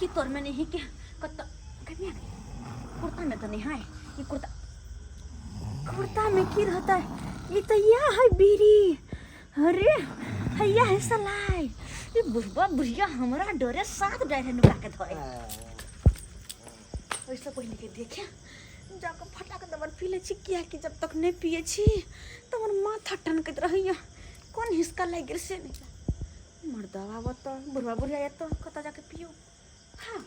की तोर में नहीं के कत कन्या कुर्ता में तो नहीं है ये कुर्ता कुर्ता में की रहता है ये तो या है बीड़ी अरे हैया है सलाई ये बुढ़बा बुढ़िया हमरा डरे सात डायरे नुका के धरे ओहिसँ पहिले के देखे जाकऽ फटाक दबर पी लै छी किएकि जब तक नहि पियै छी तऽ हमर माथा टनकैत रहैए कोन हिसका लागि गेल से नहि मर्दवा बतऽ बुढ़वा बुढ़िया एतऽ कतऽ जाके पियौ हाँ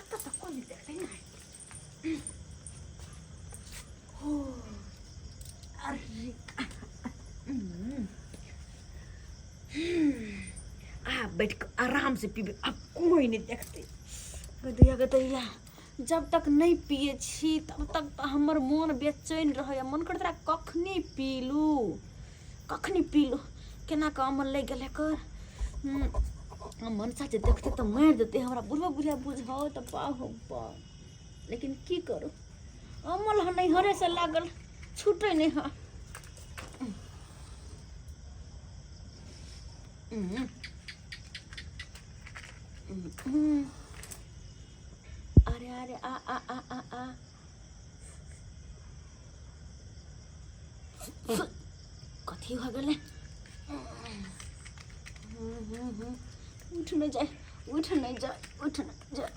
एतऽ तऽ कोन नहि देखतै ने हो अरे आ बैठ कऽ आराम से पीबै आब कोइ नहि देखतै गदैया गदैया जब तक नहि पियै छी तब तक तऽ हमर मोन बेचैन रहैए मन करैत रहए कखनी पीलू कखनी पीलू केना कऽ अमल लागि गेल एकर मनसा जे देखतै तऽ मारि देतै हमरा बुढ़बो बुढ़िया बुझाओ तऽ बाह हो बाह लेकिन की करू अमल हँ नैहरेसँ लागल छूटै नहि हँ अरे अरे आ आ आ आ आ कथी भऽ गेलै उठ नहि जाय उठ नहि जाय उठ नहि जाय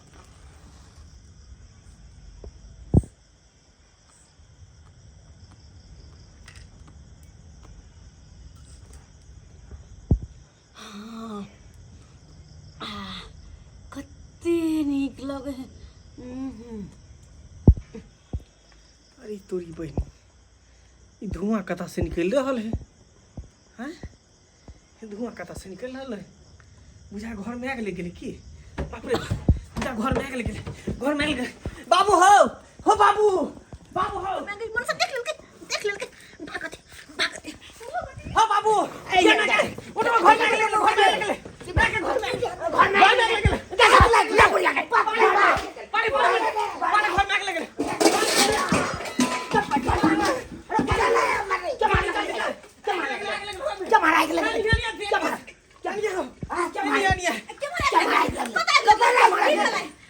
हाँ आ कते नीक लगे है हम्म। अरे तोरी बहिनी ई धुआं कतऽ से निकलि रहल है हैं ई धुआं कतऽ से निकलि रहल है बुझा घर में आगि लागि गेलै की बाप रे बुझा घर में आगि लागि गेलै घर में आगि गेलै बाबू हो हो बाबू बाबू हो मैं गई मन से देख लेलकै देख लेलकै भागत भागत हो बाबू केना गेलै उठो घर में आगि लागि गेलै घर में आगि लागि गेलै घर में घर में आगि लागि गेलै पानी पानी पानी घर में आगि लागि गेलै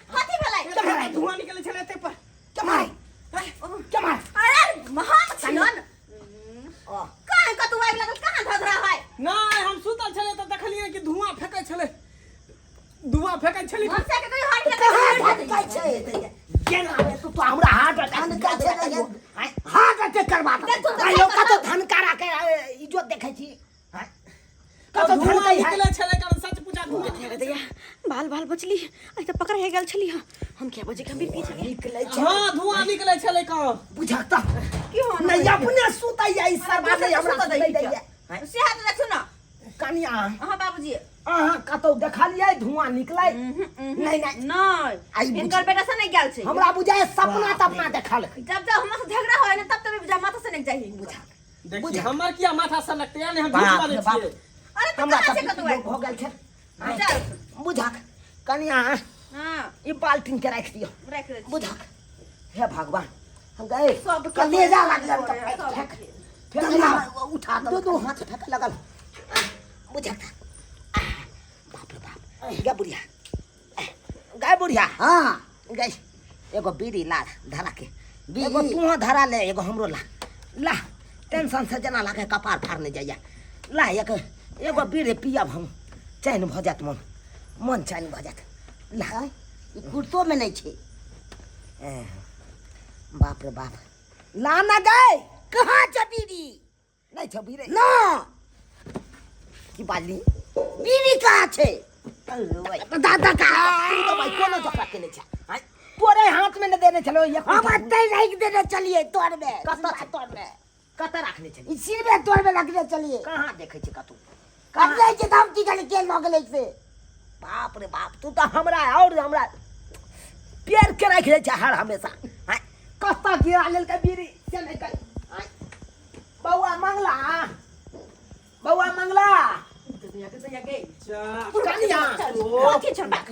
धुआं निकले छलै एते पर अरे महान छियन कहाँ कतौ आगि लागल कहाँ धधरा है नहि हम सुतल छलै तऽ देखलियै कि धुआं फेकै छलै धुआं फेकै छलै मनसा के कहियो हार्ट अटैक हमरा हार्ट अटैक हार्ट अटैक करबा कहियो कतौ धनकारा के इज्जत देखै छी कतौ धुआं धनकै है निकले छलै कारण सच पूछा धुआं दैया बाल बाल बचली आई तऽ पकड़ हे गेल छली हम क्या बजे गंभीर पीछे गेल निकलै छै हां धुआं निकले छलै कहाँ बुझक तऽ की हो नहि अपने सुतैया ई सरबा नहि हमरा सुतै दैया से हाथ देखू ना कनिया अहाँ बाबूजी अहाँ कतौ देखलियै धुआं निकलै नहि नहि नहि आई बुझ- हिनकर बेटा से नहीं गेल छै हमरा बुझाय सपना तपना देखल जब जब हमरा से झगड़ा होय ना तब तब जा माथा से नहीं जाही बुझा देखी हमर किया माथा से लगते यानी हम झूठ बाप बाजै रे बाप। छियै अरे तो हमरा कहाँ तऽ से कतौ आयल? भऽ गेल छै चल बुझक कनिया हां ई बाल्टीन के राखि दियौ राख दे बुझक हे भगवान हम गए सब कलेजा लागल तऽ सब फेंक फेंक उठा दो दो हाथ फेंक लगल बुझक बाप रे बाप गे बुढ़िया गाय बुढ़िया हाँ गई एगो बीड़ी ला धरा के बीड़ी? एगो तू धरा ले एगो हमरो ला ला टेंशन से जेना लागे कपार फाड़ने जाइया ला एक एगो बीड़ी पियब हम चैन भऽ जायत मन मन चैन भऽ जायत ला आँय, ई कुर्तो में नहीं छै ए, बाप रे बाप ला ना गए कहाँ छै बीड़ी नहीं छौ बीड़ी ना की बाजली बीड़ी कहाँ छै दादा का तू तो भाई कोनो झगड़ा केने छै आँय, तोरे हाथ में ने देने छलो एक हम एतै राखि देने चलिए तोर में कतऽ छै? तोर में कतऽ राखने छली ई सिरमे तोर में रखने चलिए कहाँ देखै छै कतौ कब जाइ छै तऽ हम की जाने के लऽ गेलै से बाप रे बाप तू तऽ हमरा और हमरा पेड़ के राखि दै छै हर हमेशा आँय, कतऽ गिरा लेलकै बीड़ी से नहि कहि आँय, बौआ मंगला बौआ मंगला कनिया कथी छौ बाक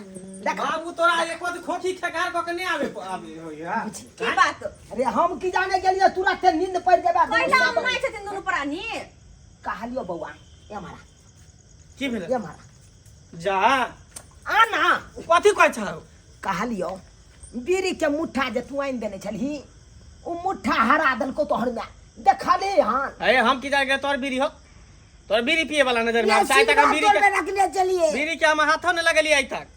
बाबू तोरा एक बात खोखी खेकार कऽ के नहि आबे आबे होइया की बात अरे हम की जाने गेलियै तुरंत नींद पड़ि जेबे पहिला हम नहि छथिन दुनू प्राणी कहलियो बौआ ए मारा की भेलै ए मारा जा आ ना कथी कहै छौ कहलियो बीड़ी के मुट्ठा जे तू आनि देने छलही ओ मुट्ठा हरा देलको तोहर माय देखले हन। अरे हम की जाने तोर बीड़ी हो, तोर बीड़ी पिए वाला नजर में आइ तक हम बीड़ी के रखने चलिए बीड़ी के हम हाथों न लगलिए आइ तक।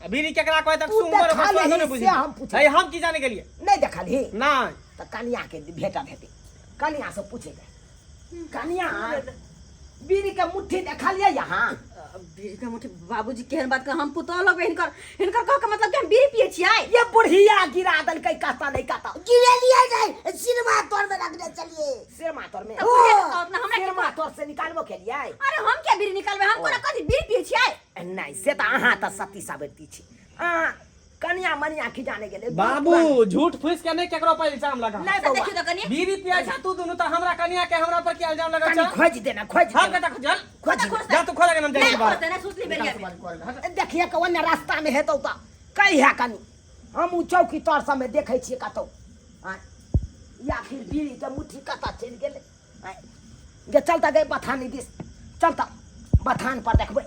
आ बीड़ी केकरा कहै तक तू सुंदर देखलही स्वादो न से बुझी। हम पूछै। अरे हम की जाने गेलिए? नहीं देखलही? नहीं। तऽ कनिया के भेटा भेटे कनिया से पूछेगा। कनिया बीड़ी के मुट्ठी देखलिए यहाँ? बीड़ी के मुट्ठी बाबूजी केहन बात कर, हम पुतोह लगबै हिनकर, हिनकर कह के मतलब कि हम बीड़ी पिए छियै। ये बुढ़िया गिरा देलकै कहता नहीं कहता। गिरेलिए नहीं, सिरमा तोर में रखने चलिए। सिरमा तोर में? तब बुढ़िया के कहत ना, हमरा के सिरमा कहत? तोर से निकालबो के लिए? अरे हम क्या बीड़ी निकालबै, हम कोना कथी बीड़ी पिए छियै? नहीं से तऽ अहाँ तऽ सती सावित्री छी, अहाँ कनिया मनिया खिजाने गेलै। बाबू झूठ फूस के नहीं केकरो पर इल्जाम लगा। नहीं से बौआ। देखियौ तऽ कनि। बीड़ी पिए छ तू दुनू तऽ हमरा कनिया के हमरा पर की इल्जाम लगा कनि छ? खोजि देना, खोजि हम देना। कतऽ खोजल? खोजि खोज जा तू खोज के हम जाइ नहीं छी बाहर। खोजतै, नहीं सुतली बेरिया में। देखिए के ओन्ने रास्ता में हेतौ तऽ कहिया कनि हम उ चौकी तर सबमे देखै छियै कतौ। आँय, या फिर बीड़ी के मुट्ठी कतऽ चलि गेलै? आँय, गे चल तऽ गे बथानी दिस चल तऽ, बथान पर देखबै,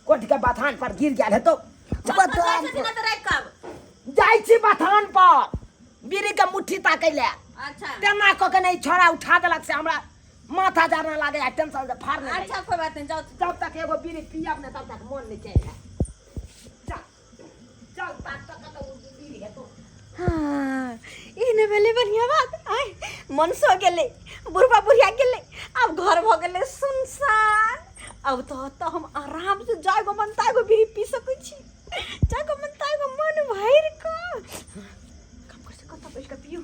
कोठ के बथान पर गिर गेल हेतौ। बथान पर तऽ राखि कऽ आब। जाइ छी बथान पर बीड़ी के मुट्ठी ताकै लए। अच्छा। तेना कऽ के नहि छोड़ा उठा देलक से हमरा माथा जाना लागे आ टेंशन से फाड़ नहीं। अच्छा कोई बात नहीं, जाओ। जब तक एगो बीड़ी पियब ने तब तक मन नहीं चैन है। चल चल ताक तक कतौ बीड़ी हेतौ। हाँ, ई ने भेलै बढ़िया बात। आय मन सो गेलै, बुढ़बा बुढ़िया गेलै, आब घर भऽ गेलै सुनसान। अब तऽ हम आराम से जागो मन तागो बीड़ी पी सकै छी, जागो मन तागो मन भरि कऽ। काम कर से कतऽ बैठ कऽ पियू?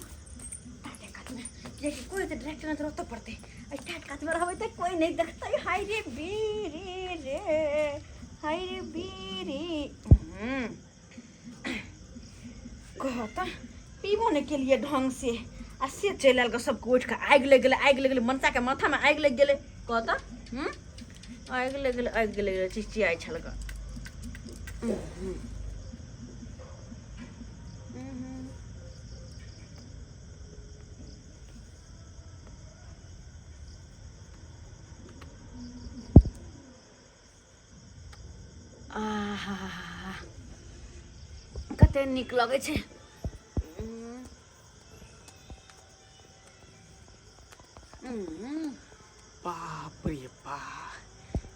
टाटे कातमे, कियाकि कोई तऽ डायरेक्ट नजर ओतऽ पड़तै, एहि टाट कातमे रहबै तऽ कोई नहि देखतै। हाय रे बीड़ी रे, हाय रे बीड़ी। कह तऽ पीबो नहि केलियै ढंग से आ से चलि आयल गऽ, सबके उठि कऽ आगि लागि गेलै, आगि लागि गेलै, मनसाके माथामे आगि लागि गेलै। कह तऽ आगि लागि गेलै, आगि लागि गेलै, चिचियाइ छल गऽ। आहा कते नीक लगै छै। बाप रे बा,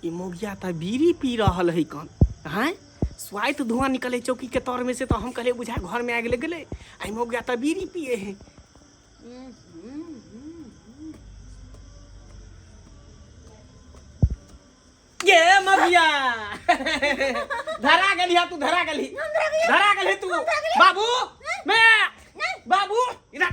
ई मौगिया तऽ बीड़ी पी रहल है कन। हैं स्वाइत धुआं निकले चौकी के तर में से, तो हम कहले बुझा घर में आगि लग गेलै, आ ई मौगिया तऽ बीड़ी पिए है। ये मगिया धरा गेली तू, धरा गेली, धरा गेली तू। बाबू मैं बाबू इधर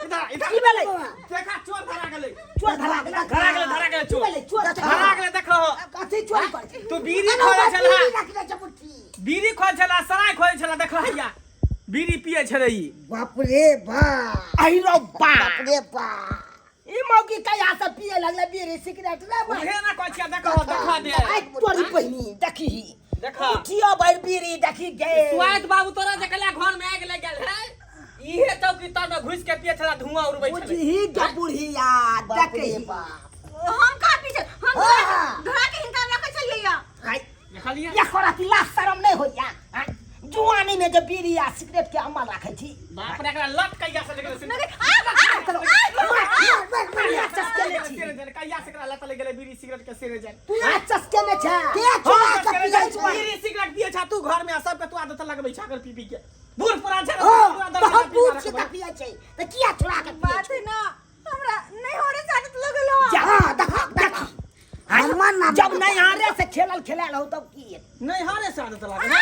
इधर इधर की भेलै? देखा चोर धरा गेलै, चोर धरा गेलै, धरा गेलै, धरा गेलै की चोर भेलै? चोर धरा गेलै। देखो कथी चोरी करै छै? तू बीड़ी खोले छला, बीड़ी रखने छै मुट्ठी। बीड़ी खोले छला, सराय खोले छला। देखो हैया बीड़ी पिए छलै ई। बाप रे बाप, अहि रौ बाप, बाप रे बाप, ई मौगी कहिया से पिए लगलै बीड़ी सिगरेट रे बा? उहे ना कहै छियै, देखो देखा दे। आइ तोरी बहिनी देखी, देखा। उठियो भरि बीड़ी देखी गे। सुआत बाबू तोरा जे कहला घर में आगि लागि गेल है, इहे चौकी तर में घुस के पिए छला, धुआं उड़बै छलै। बुझही गे बुढ़िया बाप रे देखी। बाप, हम कहाँ पीछे, हम हाँ। धरा के हिनका रखै छलियै या। आइ देखलियै एको राति लाज शरम नहि होइया? आँय, जुआनी में जे बीड़ी आ सिगरेट के अमल राखै छी। बाप रे, एकरा लत कहिया से लगलै से? चस्केने छी। कहिया से एकरा लत लग गेलै बीड़ी सिगरेट के से जाए? तू आ चस्केने छै। के चोरा के पियै छै? बीड़ी सिगरेट पिए छा तू घर में, आ सबके तू आदत लगबै छा अगर पी पी के। बूढ़ पुरान छै, हाँ, पूरा तऽ हम बूढ़ दरवाजा छी तऽ पियै छै तऽ किया चोरा के पियै बात छै? है ना, हमरा नहीं हो रे आदत लगल हो। जा हाँ, देखा देखा हमर नाम जब नैहारे से खेलल खेलायल हो तब की हेतै? नहीं हारे से आदत लागल है।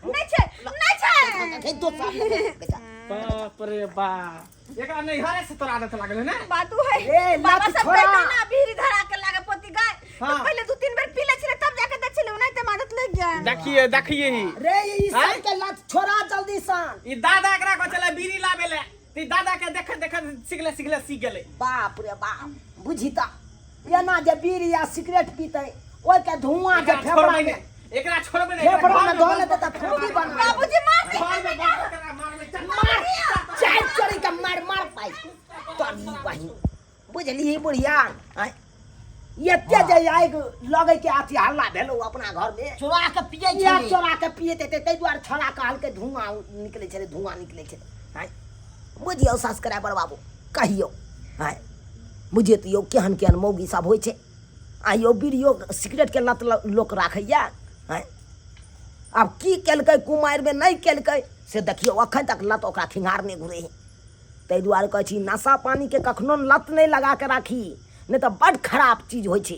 नहीं छै, नहीं छै। देखै दोसर बेटा। बाप रे बाप, एकरा नहीं हारे से तोरा आदत लागल है ना? बात उ है, ए, बाबा लत सब छोड़ा। कहते ना बीड़ी धरा के लागे पोती गाय, तो हाँ। पहले 2-3 बेर पी ले छले तब जाके देख छले, नहीं ते आदत लग गया। देखिए देखिए ही रे ई आँय? सब के लत छोड़ा जल्दी सन। ई दादा एकरा को चले बीड़ी लाबे ले, ते दादा के देख देख सिखले सिखले सीख गेलै। बाप रे बाप, बुझी त एना जे बीड़ी आ सिगरेट पीतै ओइ के धुआं जे एकरा फेफड़ा छोड़बै में नहि, एकरा छोड़बै नहि, एकरा फेफड़ा में घर धऽ में लेतै तऽ फूटी बना लेतै। बाबूजी मार दे। घर में बंद करा मारबै, चल। मार चारि चोरी के मार मार पाइ तोरी बहिन, बुझलिही बुढ़िया? आँय, एते जे आगि लगै के अथी हल्ला भेलौ अपना घर में चोरा के पियै इएह छलै चोरा के पियैत हेतै ताहि दुआरे छोड़ा कहलकै धुआं निकलै छलै धुआं निकलै छलै आँय बुझियौ सब्सक्राइबर बाबू कहियौ आँय बुझियौ तऽ यौ केहन केहन मौगी सब होइ छै आ यौ बीड़ियो सिगरेटके लत लोक राखैया आँय आब की केलकै कुमारिमे नहि केलकै से देखियौ अखन तक लत ओकरा खिंगार नहि घुरै हइ ताहि दुआरे कहै छी नशा पानीके कखनो लत नहि लगा कऽ राखी नहि तऽ बड्ड खराब चीज होइ छै।